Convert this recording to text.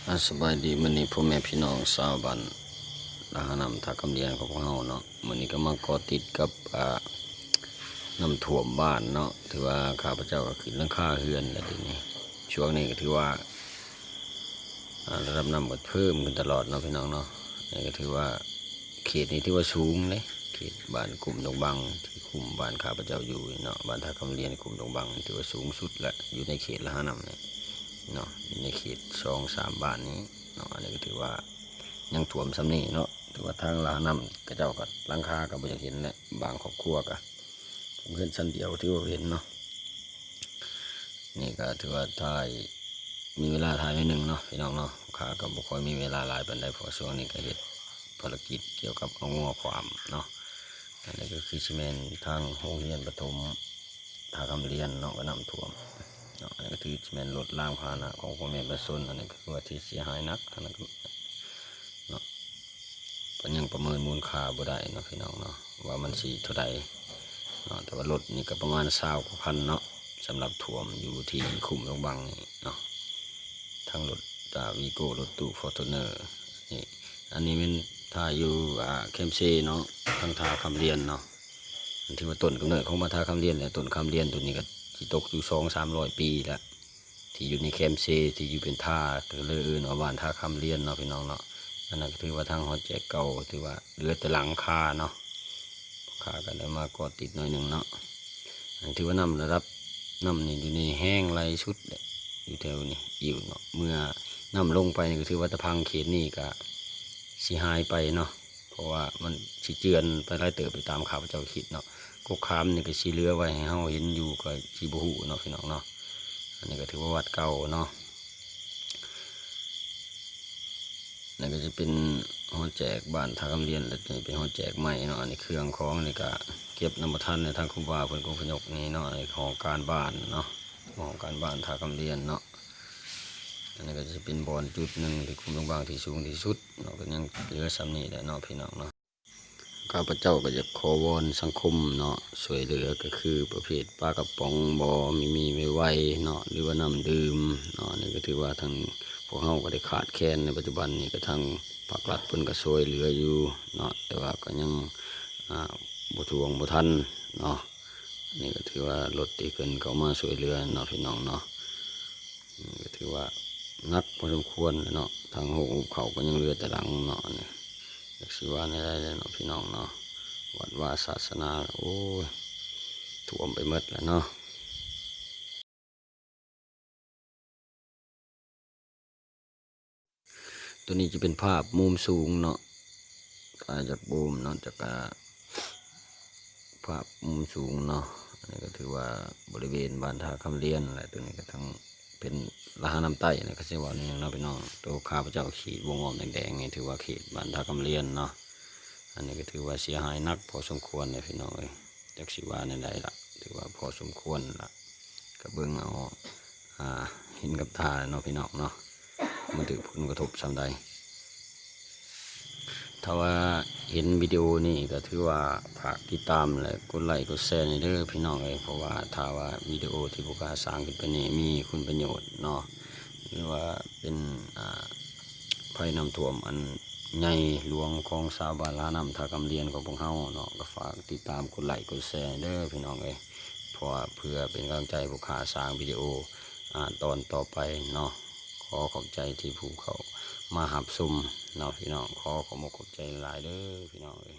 ອາ ສະບາຍດີ ມື້ນີ້ພໍ່ແມ່ພີ່ນ້ອງຊາວບ້ານລາວ ນ້ຳທ່າຄຳລຽນຂອງພວກເຮົາເນາະ, ມື້ນີ້ກໍມາເກາະຕິດກັບ ອາ ນ້ຳຖ້ວມບ້ານເນາະ. ຖືວ່າຂ້າພະເຈົ້າກໍຂຶ້ນຫຼັງຄາເຮືອນແລ້ວດຽວນີ້. ຊ່ວງນີ້ກໍຖືວ່າ ອາ ລະດັບນ້ຳກໍເພີ່ມຂຶ້ນຕະຫຼອດເນາະ ພີ່ນ້ອງເນາະ. ນີ້ກໍຖືວ່າ ເຂດນີ້ຖືວ່າສູງເດ້, ເຂດບ້ານກຸ່ມດົງບັງ ທີ່ຄຸ້ມບ້ານຂ້າພະເຈົ້າຢູ່ເນາະ, ບ້ານທ່າຄຳລຽນ ຄຸ້ມດົງບັງ ຖືວ່າສູງສຸດລະ ຢູ່ໃນເຂດລະຫານ້ຳນີ້ເນາະ, ຢູ່ໃນເຂດສອງສາມບ້ານນີ້ເນາະ. ອັນນີ້ກໍຖືວ່າຍັງຖ້ວມສ່ຳນີ້ເນາະ, ຖືວ່າທາງລະຫານ້ຳເຂົາເຈົ້າກໍ ຫຼັງຄາກໍບໍ່ຢາກເຫັນແຫຼະ, ບາງຄອບຄົວກໍເຮືອນຊັ້ນດຽວຖືວ່າເຫັນເນາະ. ນີ້ກໍຖືວ່າຖ່າຍ ມີເວລາຖ່າຍໜ້ອຍໜຶ່ງເນາະ ພີ່ນ້ອງເນາະ, ຂ້າກໍບໍ່ຄ່ອຍມີເວລາຫຼາຍປານໃດ ເພາະວ່າຊ່ວງນີ້ກໍເຮັດພາລະກິດກ່ຽວກັບເອົາງົວຄວາມເນາະ. ອັນນີ້ກໍຄືຊິແມ່ນທາງໂຮງຮຽນປະຖົມທ່າຄຳລຽນເນາະ ກໍນ້ຳຖ້ວມເນາະ. ອັນນີ້ກໍຖືຊິແມ່ນລົດລາງພາຫະນະຂອງພໍ່ແມ່ປະຊາຊົນ, ອັນນີ້ກໍຄືວ່າທີ່ເສຍຫາຍໜັກ ທາງນັ້ນກໍເນາະ. ກໍຍັງປະເມີນມູນຄ່າບໍ່ໄດ້ເນາະ ພີ່ນ້ອງເນາະ ວ່າມັນຊິເທົ່າໃດເນາະ, ແຕ່ວ່າລົດນີ້ກໍປະມານຊາວກວ່າພັນເນາະ ສຳລັບຖ້ວມຢູ່ທີ່ຄຸ້ມດົງບັງນີ້ເນາະ. ທັງລົດ ອາ ວີໂກ້ ລົດຕູ້ຟໍຈູນເນີນີ້, ອັນນີ້ແມ່ນຖ້າຢູ່ ອາ ແຄມເຊເນາະ ທາງທ່າຄຳລຽນເນາະ. ອັນທີ່ວ່າຕົ້ນກຳເນີດຂອງບ້ານທ່າຄຳລຽນແຫຼະ, ຕົ້ນຄຳລຽນໂຕນີ້ກໍຊິຕົກຢູ່ສອງສາມຮ້ອຍປີແລ້ວ ທີ່ຢູ່ໃນແຄມເຊ ທີ່ຢູ່ເປັນທ່າ ກໍເລີຍເອີ້ນວ່າບ້ານທ່າຄຳລຽນເນາະ ພີ່ນ້ອງເນາະ. ອັນນັ້ນກໍຖືວ່າທາງຮອດແຈກເກົ່າ ຖືວ່າເຫຼືອແຕ່ຫຼັງຄາເນາະ, ຂ້າກໍໄດ້ມາເກາະຕິດໜ້ອຍໜຶ່ງເນາະ. ອັນຖືວ່ານ້ຳລະດັບນ້ຳນີ້ຢູ່ໃນແຮງຫຼາຍສຸດແຫຼະ ຢູ່ແຖວນີ້ ອີ່ວເນາະ. ເມື່ອນ້ຳລົງໄປນີ້ກໍຖືວ່າຕາພັງເຂດນີ້ກໍຊິຫາຍໄປເນາະ, ເພາະວ່າມັນຊິເຈື່ອນໄປຫຼາຍເຕີບ ໄປຕາມຂ້າພະເຈົ້າຄິດເນາະ. ກົກຂາມນີ້ກໍຊິເຫຼືອໄວ້ໃຫ້ເຮົາເຫັນຢູ່ ກໍຊິບໍ່ຮູ້ເນາະ ພີ່ນ້ອງເນາະ. ອັນນີ້ກໍຖືວ່າວັດເກົ່າເນາະ. ນີ້ກໍຈະເປັນຫໍແຈກບ້ານທ່າຄຳລຽນ ແລະ ນີ້ເປັນຫໍແຈກໃໝ່ເນາະ. ອັນນີ້ເຄື່ອງຂອງນີ້ກໍເກັບນຳບໍ່ທັນ ໃນທາງຄູບາເພິ່ນກໍອະພະຍົບນີ້ເນາະ, ໃນຫ້ອງການບ້ານເນາະ, ຫ້ອງການບ້ານທ່າຄຳລຽນເນາະ. ອັນນີ້ກໍຈະເປັນບ່ອນຈຸດໜຶ່ງທີ່ຄຸ້ມດົງບັງທີ່ສູງທີ່ສຸດເນາະ, ກໍຍັງເຫຼືອສ່ຳນີ້ແຫຼະເນາະ ພີ່ນ້ອງເນາະ. ຂ້າພະເຈົ້າກໍຢາກຂໍວອນສັງຄົມເນາະ ຊ່ວຍເຫຼືອກໍຄືປະເພດປາກະປ໋ອງບໍ ມີໆໄວໆເນາະ ຫຼືວ່ານ້ຳດື່ມເນາະ. ນີ້ກໍຖືວ່າທາງພວກເຮົາກໍໄດ້ຂາດແຄນໃນປັດຈຸບັນນີ້, ກໍທາງພາກລັດເພິ່ນກໍຊ່ວຍເຫຼືອຢູ່ເນາະ, ແຕ່ວ່າກໍຍັງ ອາ ບໍ່ທວງບໍ່ທັນເນາະ. ນີ້ກໍຖືວ່າລົດທີ່ເພິ່ນເຂົ້າມາຊ່ວຍເຫຼືອເນາະ ພີ່ນ້ອງເນາະ. ນີ້ກໍຖືວ່າໜັກພໍສົມຄວນແຫຼະເນາະ, ທາງໂຮງອົບເຂົ້າກໍຍັງເຫຼືອແຕ່ຫຼັງເນາະ. ນີ້ຈັກຊິວ່າແນວໃດແຫຼະເນາະ ພີ່ນ້ອງເນາະ, ວັດວາສາສະໜາ ໂອ້ຍ ຖ້ວມໄປໝົດແຫຼະເນາະ. ຕົວນີ້ຈະເປັນພາບມຸມສູງເນາະ, ອາ ຈາກມຸມເນາະ ຈາກ ອາ ພາບມຸມສູງເນາະ. ອັນນີ້ກໍຖືວ່າບໍລິເວນບ້ານທ່າຄຳລຽນ ແລະ ຕົວນີ້ກໍທັງເປັນລະຫານ້ຳໃຕ້ນະ ກໍຊິເວົ້າແນວນີ້ເນາະ ພີ່ນ້ອງ. ໂຕຂ້າພະເຈົ້າຂີດວົງອ້ອມແດງໆນີ້ ຖືວ່າເຂດບ້ານທ່າຄຳລຽນເນາະ. ອັນນີ້ກໍຖືວ່າເສຍຫາຍໜັກພໍສົມຄວນເດ້ ພີ່ນ້ອງເອີຍ, ຈັກຊິວ່າແນວໃດລະ ຖືວ່າພໍສົມຄວນລະ. ກໍເບິ່ງເອົາ ອາ ເຫັນກັບຕາເນາະ ພີ່ນ້ອງເນາະ, ມັນຖືກຜົນກະທົບສ່ຳໃດ. ຖ້າວ່າເຫັນວິດີໂອນີ້ກໍຖືວ່າຝາກຕິດຕາມ ແລະ ກົດໄລ້ກົດແຊແດ່ເດີ ພີ່ນ້ອງເອີຍ, ເພາະວ່າຖ້າວ່າວິດີໂອທີ່ຜູ້ຂ້າສ້າງຂຶ້ນໄປນີ້ມີຄຸນປະໂຫຍດເນາະ ຫຼືວ່າເປັນ ອາ ໄພນ້ຳຖ້ວມອັນໃຫຍ່ຫຼວງຂອງຊາວບ້ານລານ້ຳທ່າຄຳລຽນຂອງພວກເຮົາເນາະ, ກໍຝາກຕິດຕາມກົດໄລ້ກົດແຊເດີ ພີ່ນ້ອງເອີຍ, ເພາະວ່າເພື່ອເປັນກຳລັງໃຈໃຫ້ຜູ້ຂ້າສ້າງວິດີໂອ ອາ ຕອນຕໍ່ໄປເນາະ. ຂໍຂອບໃຈທີ່ຜູ້ເຂົ້າມາຮັບຊົມເນາະ ພີ່ນ້ອງ, ຂໍຂອບອົກຂອບໃຈຫຼາຍເດີ ພີ່ນ້ອງເອີຍ.